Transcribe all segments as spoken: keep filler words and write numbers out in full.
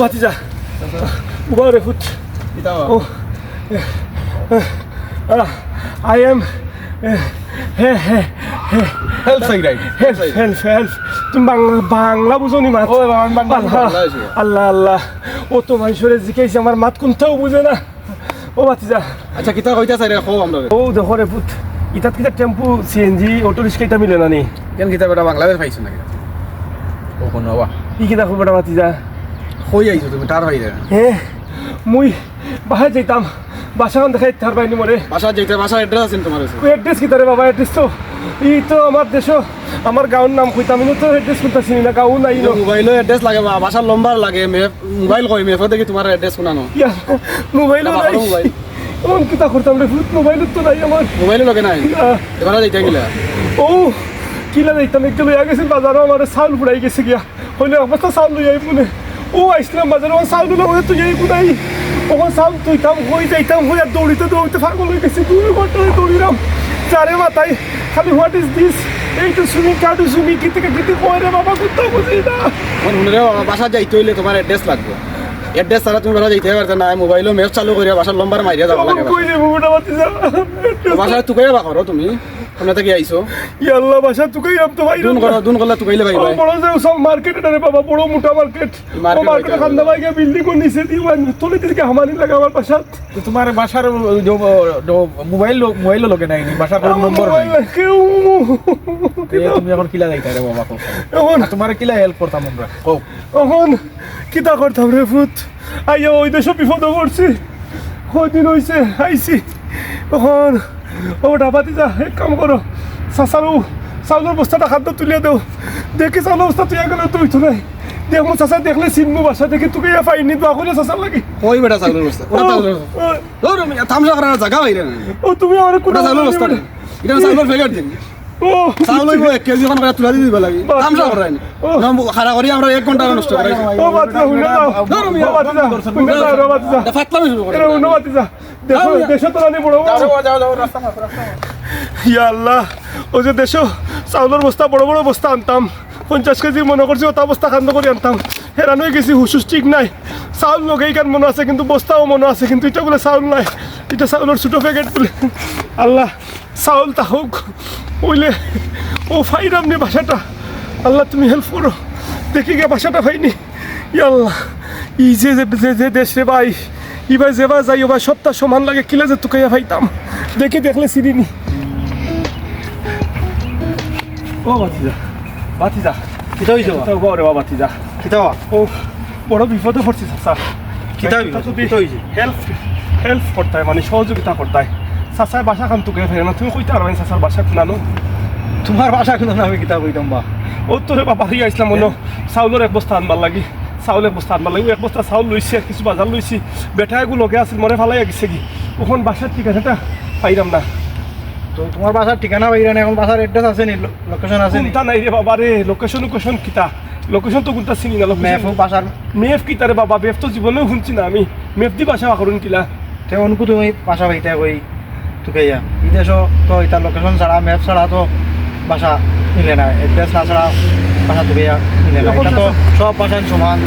ভাতিজা, উবাও রে ফুত। কিতা বা? ও, আহ, I am, হে, হে, হে। Help চাই রাইট। Help, help, help। তুমি বাংলা, বাংলা বুঝো নি মাত? ও, বাংলা, বাংলা, আল্লাহ, বাংলা বুঝো। আল্লাহ, আল্লাহ। ও তো মানুষরে জিকাইছে, আমার মাত কুন্তাও বুঝে না। ও ভাতিজা। আচ্ছা, কিতা কইতা চাইরে কও আমরারে। ও দেখো রে ফুত, ইতাত কিতা টেম্পু, সিএনজি, অটো রিক্সা ইতা মিলে না নি? কেন কিতা বেটা বাংলাদেশ পাইছো না কিতা? ও কোন বাবা? ই কিতা খবর বেটা ভাতিজা? কই আইছো তুমি? টার বাইরে? হে, মুই বাসাত যাইতাম, বাসাখান দেখাই দিতায় পারবায় নি মোরে? বাসাত যাইতায়, বাসার অ্যাড্রেস আছে নি তোমার কাছে? অ্যাড্রেস কিতা রে বাবা, অ্যাড্রেস তো, ই তো আমার দেশো, আমার গাঁওর নাম কইতাম, ইনো তো অ্যাড্রেস কুন্তা চিনি না, গাঁও নাই ইনো। মোবাইলো অ্যাড্রেস লাগে বা, বাসার নম্বর লাগে, ম্যাপ, মোবাইল কই, ম্যাপো দেখি তোমার অ্যাড্রেস কুনানো। ইয়া, মোবাইলও নাই। মোবাইল। অখন কিতা করতাম রে ফুত, মোবাইল তো নাই আমার। মোবাইলও লগে নাই? না। এবার যাইতায় কিলা? ও, কিলা যাইতাম, একটু লইয়া গেছে বাজারো, আমার চাউল ফুরাই গেছে গিয়া। কইলে এক বস্তা চাউল লইয়া আইমু নে। ও আইছলাম বাজারো, ও চাউল লইয়া তুই এই কোথায়? অখন চাউল তুইতাম, কই যাইতাম, কই আর দৌড়িতে দৌড়িতে পাগল অই গেছি। দুই ঘন্টা ধরি দৌড়িলাম। যারে মাতাই, খালি, "What is this? এই তো সুমি, কাটু সুমি, কিতে কিতে কয় রে বাবা, কুন্তা বুঝি না।" অখন হুনো রে বাবা, বাসাত যাইতে অইলে তোমার অ্যাড্রেস লাগবো। অ্যাড্রেস ছাড়া তুমি বাসাত যাইতায় পারতায় না। মোবাইলো ম্যাপ চালু করিয়া বাসার নম্বর মারিয়া যাওয়া লাগে। কই যাইমু বেটা ভাতিজা? বাসাত তুকাইয়া বার করো তুমি। কোন থাকি আইছো? ইয়া আল্লাহ, বাসাত তুকাইরাম তো ভাই। দুন করো, দুন করলে তুকাইলে ভাই ও ভাই। বড় যে সব মার্কেট এটা রে বাবা, বড় মোটা মার্কেট। ও মার্কেট মার্কেট খান্দা ভাই গিয়া বিল্ডিং ও নিচে দি ওয়ান তলে দিকে হামানি লাগে আমার বাসাত। তো তোমার বাসার ও, ও, ও, ও, মোবাইল লো-, মোবাইলও লগে নাই নি, বাসার কোনো নম্বর নাই। মোবাইল নাই, কেউ। এ, তুমি অখন কিলা যাইতায় রে বাবা, কও। অখন আর তোমারে কিলা হেল্প করতাম আমরা, কও। অখন কিতা করতাম রে ফুত? আইয়া ওই দেশো বিপদো পড়ছি। কয়দিন অইছে আইছি। অখন ও বেটা ভাতিজা, এক কাম করো, চাচার ও চাউলর বস্তাটা কান্দো তুলিয়া দেও। দেখি চাউলর বস্তা তুই গেলে তুই তো নাই। দেখমু চাচা দেখলে চিনমু বাসা দেখি তুকাইয়া পাইনি, দোয়া করিও চাচার লাগি। কই বেটা চাউলর বস্তা? ওটা ও, চাউলর বস্তা। ও। ধরো, মিয়া, তামশা করার জাগা পাইলে না। ও, তুমি আমারে কুন্তা চাউলর বস্তা? এটা চাউলর প্যাকেট দিন। ও। চাউল অইবো এক কেজি, অখন করে তুলা দি দিবা লাগি। বাহ। তামশা করাইন। ও। না, খাড়া করি আমরা এক ঘন্টা নষ্ট করাই। ও, বাদ দাও, হুনো যাও। ধরো, মিয়া। ও, বাদ দাও, হুনো যাও, রে, বাদ দাও। এটা ফাতলামি শুরু করে। এরে, হুনো, বাদ দাও। দেখো, যাও, মিয়া। দেশো তো রানি বড় বড়। যাও, যাও, যাও, রাস্তা মাফ, রাস্তা মাফ। ইয়া আল্লাহ, ও যে দেশো চাউলর বস্তা, বড় বড় বস্তা আনতাম, পঞ্চাশ কেজি মনো করছি, অতা বস্তা কান্দো করি আনতাম। হেরান অই গেছি, হুশ হুশ ঠিক নাই। চাউল লগে ইখান মনো আছে, কিন্তু বস্তাও মনো আছে, কিন্তু ইটা বুলে চাউল নায়, ইটা চাউলর ছোট প্যাকেট বুলে। আল্লাহ, চাউল তা হোক, অইলে ও পাইরাম নি বাসাটা। আল্লাহ, তুমি হেল্প করো, দেখি গিয়া বাসাটা পাইনি। ইয়া আল্লাহ, ই যে, যে, যে, যে দেশ রে ভাই, ইবায় যেবায় যাই, ওবায় সবটা সমান লাগে, কিলা যে তুকাইয়া পাইতাম। দেখি দেখলে চিনি নি। ও ভাতিজা, ভাতিজা। কিতা অইছে বা? কিতা অইবো রে বা ভাতিজা? কিতা বা? ও, বড় বিপদো পড়ছি চাচা। কিতা অইছে? কিতা অইছে? হেল্প, হেল্প করতায়, মানে সহযোগিতা করতায়। চাচায় বাসাখান তুকাইয়া পাইরা না, তুমি কইতায় পারবায় নি চাচার বাসা কুনানো? তোমার বাসা কুনানো আমি কিতা কইতাম বা? ও তো রে বাবা, আইয়া আইছলাম অনো, চাউলর এক বস্তা আনবার লাগি। চাউল এক বস্তা আনবার লাগি, এক বস্তা চাউল লইছি আর কিছু বাজার লইছি। বেটা এগু লগে আছিল, মোরে ফালাইয়া গেছেগি। অখন বাসার ঠিকানাটা পাইরাম না। তো তোমার বাসার ঠিকানা পাইরায় না, অখন বাসার অ্যাড্রেস আছে নি, লো-, লোকেশন আছে নি? কুন্তা নাই রে বাবা রে, লোকেশন, লোকেশন কিতা? লোকেশন তো কুন্তা চিনি না, লোকেশন। ম্যাপও বাসার ম্যাপ কিতা রে বাবা? ম্যাপ তো জীবনেও হুনছি না আমি। ম্যাপ দি বাসা বার করুম কিলা? তে অনকু তুমি বাসা পাইতায় কই তুকাইয়া? ই দেশো তো ইতা লোকেশন ছাড়া, ম্যাপ ছাড়া তো বাসা মিলে না, অ্যাড্রেস না ছাড়া বাসা তুকাইয়া মিলে না। অখন ইতা তো চাচা সব বাসায় সমান।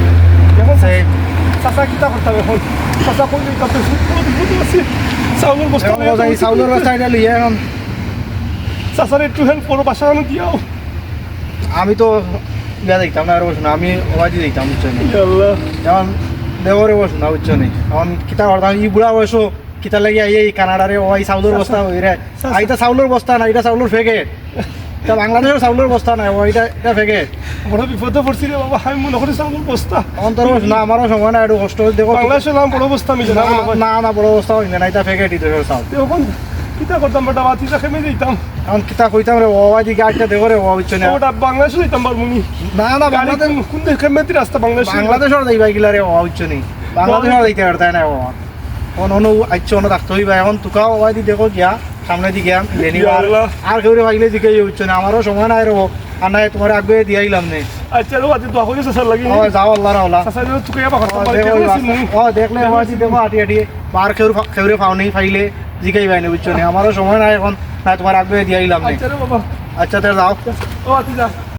অখন সেই চাচা কিতা করতাম অখন? চাচা কই যাইতাম? তো বিপদো আছি। চাউলর বস্তা অখন লইয়া যাই, যাইতাম। চাউলর বস্তা ইটা লইয়া অখন। চাচারে একটু হেল্প করো, বাসা আনো দিয়াও। আমি তো ইয়া যাইতাম না, আর বসো না, আমি ওবায়দি যাইতাম, বুঝছো নি? ইয়া আল্লাহ। অখন দেখো রে বসো না, বুঝছো নি? অখন কিতা করতাম, ই বুড়া বয়সো কিতার লাগি আইয়া ই কানাডারে, ও ভাই, চাউলর বস্তা অইরে। চাচা। আ, ইটা চাউলর বস্তা না, ইটা চাউলর প্যাকেট। ইটা বাংলাদেশর চাউলর বস্তা না, ও, ইটা, ইটা প্যাকেট। বড় বিপদো পড়ছি রে বাবা, আমি মনো করি চাউলর বস্তা। অন্তর না, আমারও সময় নাই, একটু কষ্ট অইছে, দেখো। বাংলাদেশর নাম বড় বস্তা মিলে না, না, মনে হয়। না, না, বড় বস্তা অইছে না, ইটা প্যাকেট, ইটা চাউল। তে অখন কিতা করতাম বেটা, ভাতিজা খেমে যাইতাম। অখন কিতা কইতাম রে, ও ভাই, দিকে আটটা দেখো রে, ও, বুঝছো না? ওটা বাংলাদেশো যাইতাম পারমু নি? না, না, গাড়ি বাংলাদেশ কোন, কোন দেশ, খেমে রাস্তা বাংলাদেশ? বাংলাদেশো যাইবা কিলা রে, ও, বুঝছো নি? বাংলাদেশো যাইতে পারতায় না, ও। অখন অনো আইচ্ছা, অনো থাকতে অইবা। অখন তুকাও ওবায়দি দেখো গিয়া, সামনেদি গিয়া, লেনি ইয়া আর, আল্লাহ। আর কেউরে পাইলে দিকে ইয়ে অইছে না, আমারও সময় নাই রে। আর নাই, তুমারে আগুয়াই দিয়াইলাম নে। আইচ্ছা রে, আজি দোয়া করি চাচার লাগি। ও, যাও, আল্লাহর হাওলা। চাচা, যদি তুকাইয়া বার করতাম ও, পারি, দেখো, দেখলে ওবায়দি, চিনি। ও, দেখলে ওবায়দি দেখো, আটি আটি, আর কেউর ফা-, কেউরে পাও নি, পাইলে জিকাইবায় নে, বুঝছো নি? আমারও সময় নাই অখন, নাই, তুমারে আগুয়াই দিয়াইলাম নে। আইচ্ছা রে বাবা। আইচ্ছা, তে যাও। ও, আচ্ছা, যা।